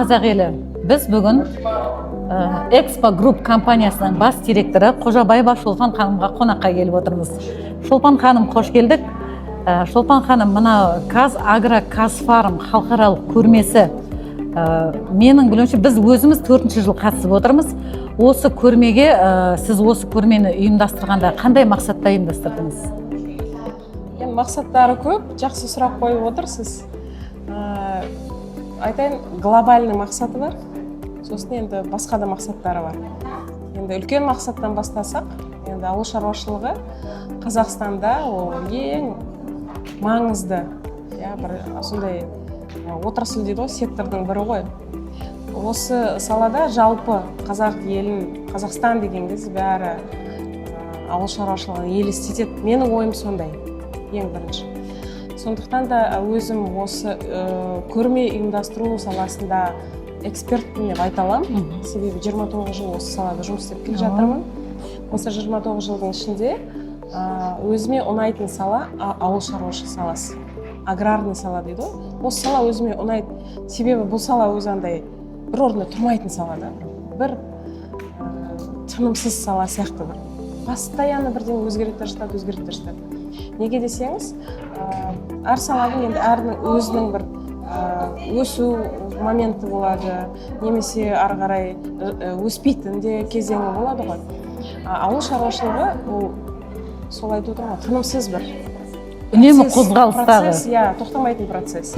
Қазақ елі, біз бүгін Экспо Групп компаниясының бас директоры Қожабаева Шолпан ханымға қонаққа келіп отырмыз. Шолпан ханым, қош келдік. Шолпан ханым, мына КазАгро КазФарм халықаралық көрмесі, менің білуімше, біз өзіміз төртінші жыл қатысып отырмыз осы көрмеге. Сіз осы көрмені ұйымдастырғанда қандай мақсатта ұйымдастырдыңыз? Енді мақсаттары көп, жақсы сұрақ қойып отырсыз. Айтайын, глобальный мақсаты бар, сосын енді басқа да мақсаттары бар. Енді үлкен мақсаттан бастасақ, енді ауыл шаруашылығы Қазақстанда ол ең маңызды, иә, бір сондай отрасль дейді ғой, сектордың бірі ғой. Осы салада жалпы қазақ елін, Қазақстан деген кез бәрі ауыл шаруашылығын елестетеді. Менің ойым сондай ең бірінші. Сондықтан да өзім осы көрме ұйымдастыру саласында экспертпін деп айта аламын, себебі 29 жыл осы салада жұмыс істеп келе жатырмын. Осы 29 жылдың ішінде өзіме ұнайтын сала ауыл шаруашылығы саласы, аграрный сала дейді ғой. Осы сала өзіме ұнайды, себебі бұл сала өзі андай бір орында тұрмайтын сала да, бір тынымсыз сала сияқты, бір постоянно бірдеңе өзгереді де жатады, өзгереді де жатады. Неге десеңіз, әр саланың енді әрінің өзінің бір өсу моменті болады немесе ары қарай өспейтін де кезеңі болады ғой. А ауыл шаруашылығы ол сол айтып отырмын ғой, тынымсыз бір үнемі процесс, қозғалыстағы. Процесс, иә, тоқтамайтын процесс.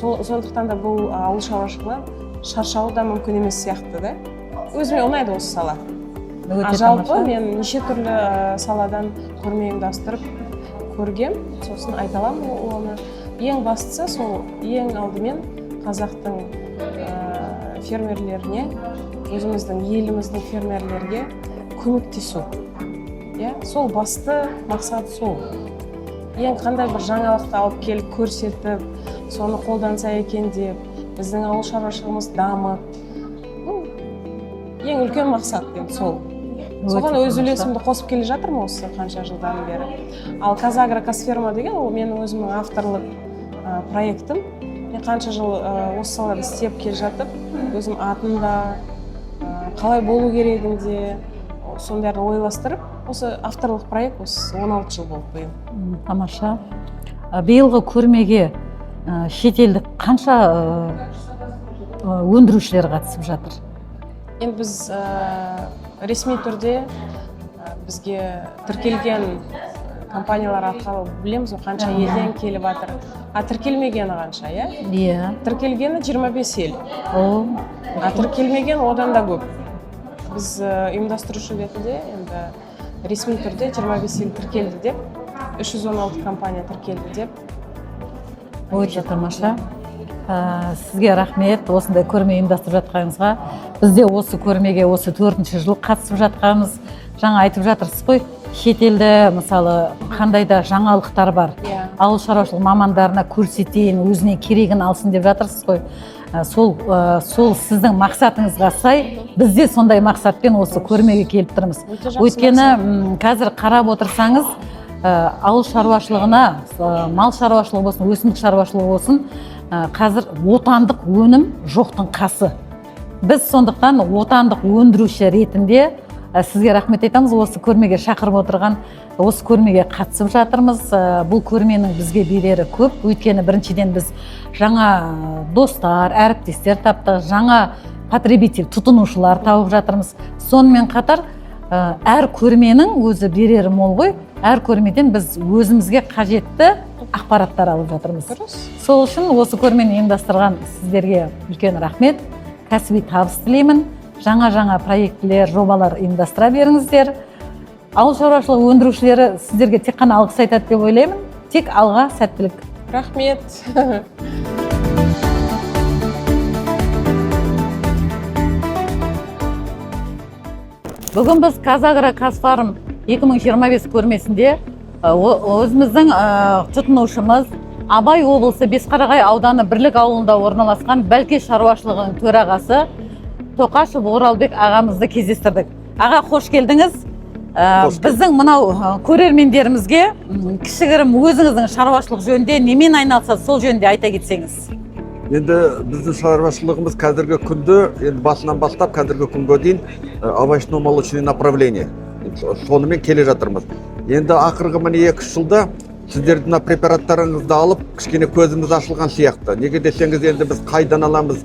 Сондықтан да бұл ауыл шаруашылығы шаршау да мүмкін емес сияқты да. Өзіме ұнайды осы сала. Өте А жалпы тамаша. мен неше түрлі саладан көрме ұйымдастырып көргем, сосын айта аламын оны. Ең бастысы сол, ең алдымен қазақтың фермерлеріне, өзіміздің еліміздің фермерлерге көмектесу, иә, сол басты мақсат. Сол ең қандай бір жаңалықты алып келіп көрсетіп, соны қолданса екен деп, біздің ауыл шаруашылығымыз дамып, ну, ең үлкен мақсат енді сол. Соған Өте өз тамаша. үлесімді қосып келе жатырмын осы қанша жылдан бері. Ал КазАгро КазФерма деген ол менің өзімнің авторлық проектім. Мен қанша жыл осы салада істеп келе жатып, өзім атын да, қалай болу керегін де, соның бәрін ойластырып, осы авторлық проект осы 16 жыл болды биыл. Тамаша. Биылғы көрмеге шетелдік қанша өндірушілер қатысып жатыр? Енді біз ресми түрде бізге тіркелген компаниялар арқылы білеміз ғой, қанша елден келіп жатыр, а тіркелмегені қанша, иә? Иә. Тіркелгені 25 ел, О. а тіркелмеген одан да көп. Біз ұйымдастырушы ретінде енді ресми түрде 25 ел тіркелді деп, 316 компания тіркелді деп. Өте тамаша. Сізге рахмет осындай көрме ұйымдастырып жатқаныңызға. Біз де осы көрмеге осы төртінші жыл қатысып жатқанбыз. Жаңа айтып жатырсыз ғой, шетелде мысалы қандай да жаңалықтар бар, ауыл шаруашылық мамандарына көрсетейін, өзіне керегін алсын деп жатырсыз ғой. Сол сіздің мақсатыңызға сай біз де сондай мақсатпен осы көрмеге келіп тұрмыз. Өте жақсы Өйткені мақсат. Қазір қарап отырсаңыз, ауыл шаруашылығына, мал шаруашылығы болсын, өсімдік шаруашылығы болсын, қазір отандық өнім жоқтың қасы. Біз сондықтан отандық өндіруші ретінде сізге рахмет айтамыз осы көрмеге шақырып отырған. Осы көрмеге қатысып жатырмыз. Бұл көрменің бізге берері көп, өйткені біріншіден біз жаңа достар, әріптестер таптық, жаңа потребитель, тұтынушылар тауып жатырмыз. Сонымен қатар әр көрменің өзі берері мол ғой. Әр көрмеден біз өзімізге қажетті ақпараттар алып жатырмыз. Сол үшін осы көрмені ұйымдастырған сіздерге үлкен рахмет, кәсіби табыс тілеймін. Жаңа жаңа проектілер, жобалар ұйымдастыра беріңіздер. Ауыл шаруашылығы өндірушілері сіздерге тек қана алғыс айтады деп ойлаймын. Тек алға, сәттілік! Рахмет. Бүгін біз КазАгро КазФарм 2025 көрмесінде өзіміздің тұтынушымыз, Абай облысы Бесқарағай ауданы Бірлік ауылында орналасқан Бәлке шаруашылығының төрағасы Тоқашев Оралбек ағамызды кездестірдік. Аға, қош келдіңіз. Қош келдік. Біздің мынау көрермендерімізге кішігірім өзіңіздің шаруашылық жөнінде, немен айналысасыз, сол жөнінде айта кетсеңіз. Енді біздің шаруашылығымыз қазіргі күнде, енді басынан бастап қазіргі күнге дейін овощно молочный направление, сонымен келе жатырмыз. Енді ақырғы, міне, 2-3 жылда сіздердің мына препараттарыңызды алып, кішкене көзіміз ашылған сияқты. Неге десеңіз, енді біз қайдан аламыз,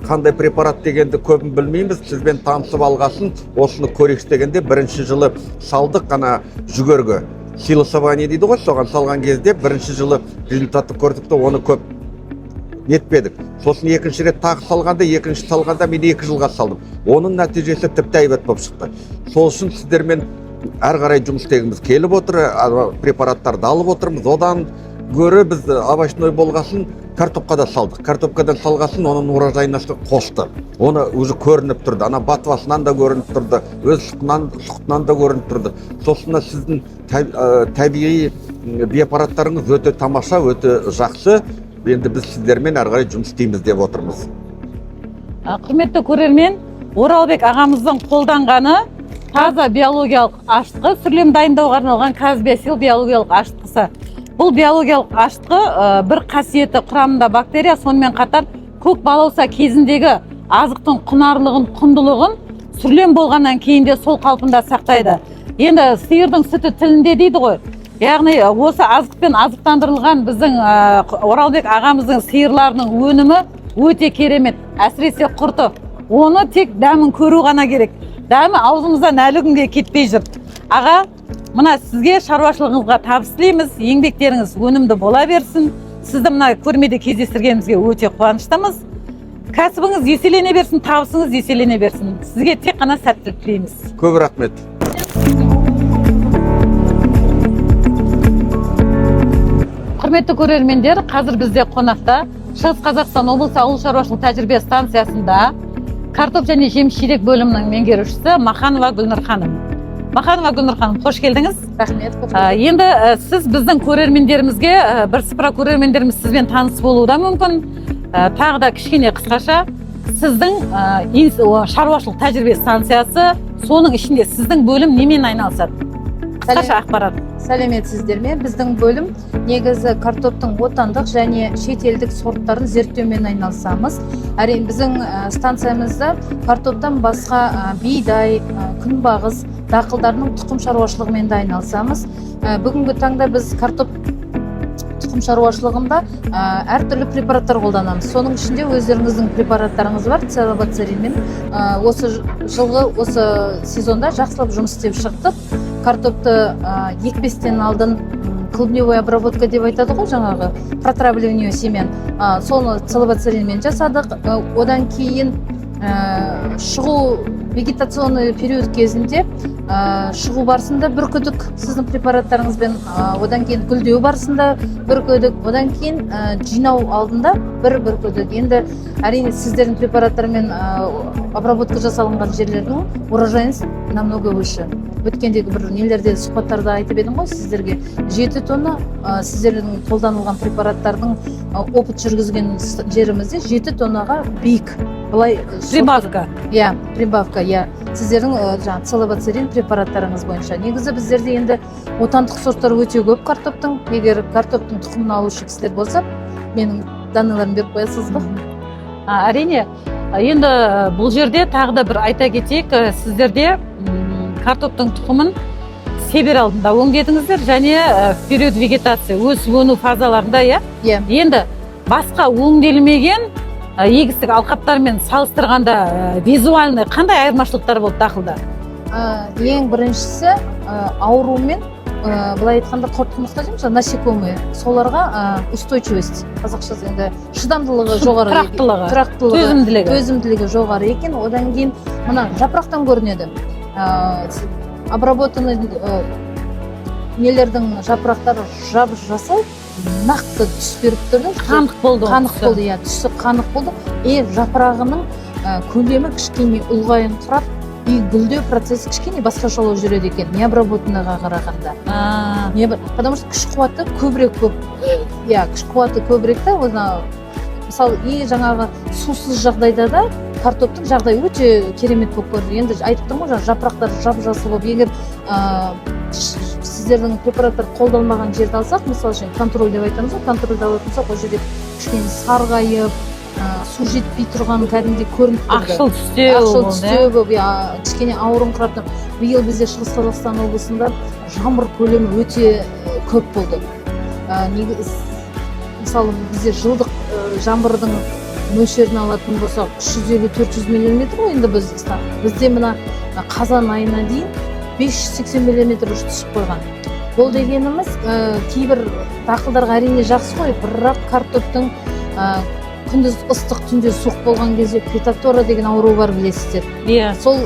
қандай препарат дегенді көбін білмейміз. Сізбен танысып алғасын, осыны көрейікші дегенде, бірінші жылы салдық ана жүгерге, силосование дейді ғой, соған салған кезде бірінші жылы результатты көрдік те, оны көп нетпедік. Сосын екінші рет тағы салғанда, екінші салғанда мен 2 жылға салдым, оның нәтижесі тіпті әйбат болып шықты. Сол үшін сіздермен әрі қарай жұмыс істегіміз келіп отыр, ана препараттарды алып отырмыз. Одан гөрі біз овощной болғасын, картопқа да салдық. Картопкадан салғасын, оның урожайності қосты, оны уже көрініп тұрды, ана ботвасынан да көрініп тұрды, өз сұқытынан да көрініп тұрды. Сосын мына сіздің табиғи биопараттарыңыз өте тамаша, өте жақсы. Енді біз сіздермен әрі қарай жұмыс істейміз деп отырмыз. Құрметті көрермен, Оралбек ағамыздың қолданғаны таза биологиялық ашытқы, сүрлем дайындауға арналған Казбиосил биологиялық ашытқысы. Бұл биологиялық ашытқы бір қасиеті, құрамында бактерия, сонымен қатар көк балауса кезіндегі азықтың құнарлығын, құндылығын сүрлем болғаннан кейін де сол қалпында сақтайды. Енді сиырдың сүті тілінде дейді ғой, яғни осы азықпен азықтандырылған біздің Оралбек ағамыздың сиырларының өнімі өте керемет, әсіресе құрты. Оны тек дәмін көру ғана керек, дәмі аузымыздан әлі күнге кетпей жүр. Аға, мына сізге шаруашылығыңызға табыс тілейміз, еңбектеріңіз өнімді бола берсін. Сізді мына көрмеде кездестіргенімізге өте қуаныштымыз. Кәсібіңіз еселене берсін, табысыңыз еселене берсін. Сізге тек қана сәттілік тілейміз. Көп рахмет. Құрметті көрермендер, қазір бізде қонақта Шығыс Қазақстан облысы ауыл шаруашылық тәжірибе станциясында картоп және жеміс жидек бөлімінің меңгерушісі Маханова Гүлнұр ханым. Маханова Гүлнұр ханым, қош келдіңіз. Рахмет. Енді сіз біздің көрермендерімізге, бірсыпыра көрермендеріміз сізбен таныс болуы да мүмкін. Тағы да кішкене қысқаша сіздің шаруашылық тәжірибе станциясы, соның ішінде сіздің бөлім немен айналысады? Қысқаша ақпарат. Сәлеметсіздер ме? Біздің бөлім негізі картоптың отандық және шетелдік сорттарын зерттеумен айналысамыз. Әрине, біздің станциямызда картоптан басқа бидай, күнбағыс дақылдарының тұқым шаруашылығымен де айналысамыз. Бүгінгі таңда біз картоп тұқым шаруашылығында әртүрлі препараттар қолданамыз. Соның ішінде өздеріңіздің препараттарыңыз бар, целобацеринмен. Осы жылғы осы сезонда жақсылап жұмыс істеп шықтық. Картопты екпестен алдын клубневая обработка деп айтады ғой, жаңағы протравливание семян, соны целобацеринмен жасадық. Одан кейін шығу, вегетационный период кезінде шығу барысында бүркідік сіздің препараттарыңызбен, одан кейін гүлдеу барысында бүркідік, одан кейін жинау алдында бір бүркідік. Енді, әрине, сіздердің препараттармен обработка жасалынған жерлердің урожайность намного выше. Өткендегі бір нелерде, сұхбаттарда айтып едім ғой сіздерге, 7 тонна сіздердің қолданылған препараттардың опыт жүргізген жерімізде 7 тоннаға биік былай Прибавка. Иә, прибавка, иә, сіздердің жаңағы целобацерин препараттарыңыз бойынша. Негізі біздерде енді отандық сорттар өте көп картоптың. Егер картоптың тұқымын алушы кісілер болса, менің данныйларымды беріп қоясыз ба? Әрине. Енді бұл жерде тағы да бір айта кетейік, сіздерде картоптың тұқымын себер алдында өңдедіңіздер және в период вегетация, өсіп өну фазаларында, иә? Иә. Енді басқа өңделмеген егістік алқаптармен салыстырғанда визуальный қандай айырмашылықтар болды дақылда? Ең біріншісі, аурумен, былай айтқанда, құрт құмырсқа дейміз ғой, насекомые, соларға устойчивость, қазақшасы енді шыдамдылығы жоғары. Тұрақтылығы. Тұрақтылығы. Төзімділігі. Төзімділігі жоғары екен. Одан кейін мына жапырақтан көрінеді. Обработанный нелердің жапырақтары жап жасыл, нақты түс беріп тұр да. Қанық болды. Қанық түсі. болды, иә, түсі қанық болды. И жапырағының көлемі кішкене ұлғайыңқырап, и гүлдеу процесі кішкене басқашалау жүреді екен необработанныйға қарағанда. Не бір, потому что күш қуаты көбірек, көп, иә, күш қуаты көбірек та. Оны мысалы, и жаңағы сусыз жағдайда да картоптың жағдайы өте керемет болып көрінді. Енді айтып тұрмын ғой, жаңағы жапырақтары жап жасыл болып. Егер сіздердің препараттар қолданбаған жерді алсақ, мысалы үшін, контроль деп айтамыз ғой, контрольді алатын болсақ, ол жерде кішкене сарғайып, су жетпей тұрған кәдімгідей көрініп тұрды. Ақшыл түстеу Ақшыл болды, түстеу болып, иә, кішкене ауырыңқырап тұр. Биыл бізде Шығыс Қазақстан облысында жаңбыр көлемі өте көп болды. Мысалы, бізде жылдық жаңбырдың мөлшерін алатын болсақ, 350-400 миллиметр ғой. Енді бізде мына қазан айына дейін 580 миллиметр уже түсіп қойған. Бұл дегеніміз кейбір дақылдарға, әрине, жақсы ғой, бірақ картоптың күндіз ыстық, түнде суық болған кезде фитофтора деген ауру бар, білесіздер. Сол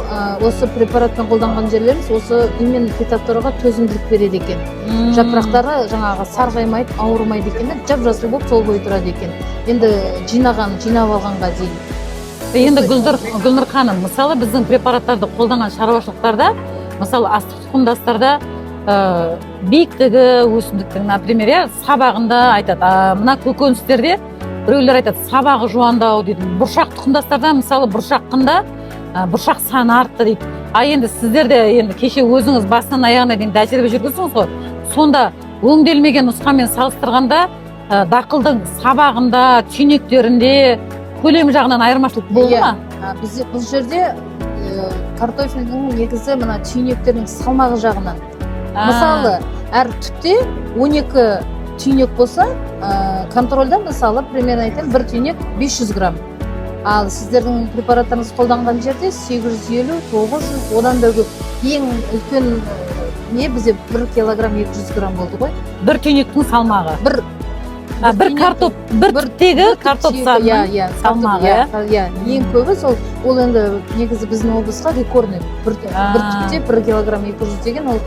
осы препаратпен қолданған жерлеріміз осы именно фитофтораға төзімділік береді екен. Жапырақтары жаңағы сарғаймайды, ауырмайды екен да, жап жасыл болып сол бойы тұрады екен енді жинап алғанға дейін. Енді, Гүлнұр ханым, мысалы, біздің препараттарды қолданған шаруашылықтарда, мысалы, астық тұқымдастарда биіктігі өсімдіктің, например, иә, сабағында айтады, а мына көкөністерде біреулер айтады, сабағы жуандау дейді. Бұршақ тұқымдастарда, мысалы, бұршаққында бұршақ саны артты дейді. А енді сіздер де енді кеше өзіңіз басынан аяғына дейін тәжірибе жүргіздіңіз ғой. Сонда өңделмеген нұсқамен салыстырғанда дақылдың сабағында, түйнектерінде көлем жағынан айырмашылық болды Иә. ма? Бізде бұл жерде картофельдің негізі мына түйнектердің салмағы жағынан. Мысалы, әр түпте 12 түйнек болса, контрольда, мысалы, примерно айтайын, бір түйнек 500 грамм. Ал сіздердің препараттарыңызды қолданған жерде 850, 900, одан да көп. Ең үлкен не бізде 1 килограмм 200 грамм болды ғой. Бір түйнектің салмағы. бір бір түйнек- картоп, бір түптегі бір картоп түптегі, санының иә, иә, салмағы, иә, ең көбі сол. Ол енді негізі біздің облысқа рекордный бір түпте 1 килограмм 200 деген ол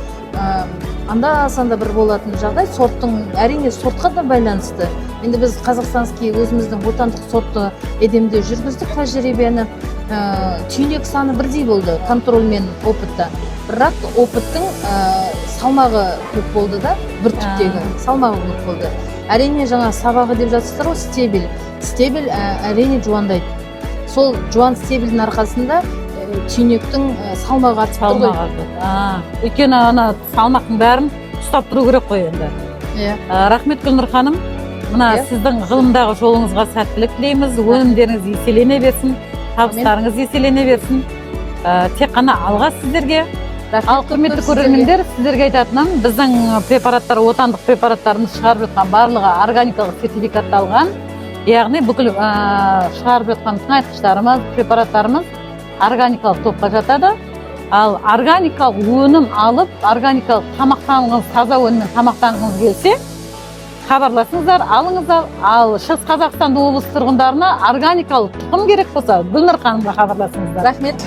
анда санда бір болатын жағдай. Сорттың, әрине, сортқа да байланысты. Енді біз казахстанский, өзіміздің отандық сортты Эдемде жүргіздік тәжірибені. Түйнек саны бірдей болды контроль мен опытта, бірақ опыттың салмағы көп болды да, бір түптегі салмағы көп болды. Әрине, жаңа сабағы деп жатсыздар ғой, стебель әрине жуандайды. Сол жуан стебельдің арқасында түйнектің салмағы артып тұр ғой. Салмағы артады. Өйткені ана салмақтың бәрін ұстап тұру керек қой енді. Иә. Рахмет, Гүлнұр ханым. Мына сіздің ғылымдағы жолыңызға сәттілік тілейміз. Өнімдеріңіз еселене берсін, табыстарыңыз еселене берсін. Тек қана алға сіздерге. Рахмет Ал көп құрметті көп сіздерге. көрермендер, сіздерге айтатыным, біздің препараттар, отандық препараттарымыз шығарып жатқан барлығы органикалық сертификатталған, яғни бүкіл шығарып жатқан тыңайтқыштарымыз, препараттарымыз органикалық топқа жатады. Ал органикалық өнім алып, органикалық тамақтанғыңыз, таза өніммен тамақтанғыңыз келсе, хабарласыңыздар, алыңыздар. Ал Шығыс Қазақстан облысы тұрғындарына органикалық тұқым керек болса, Гүлнұр ханымға хабарласыңыздар. Рахмет.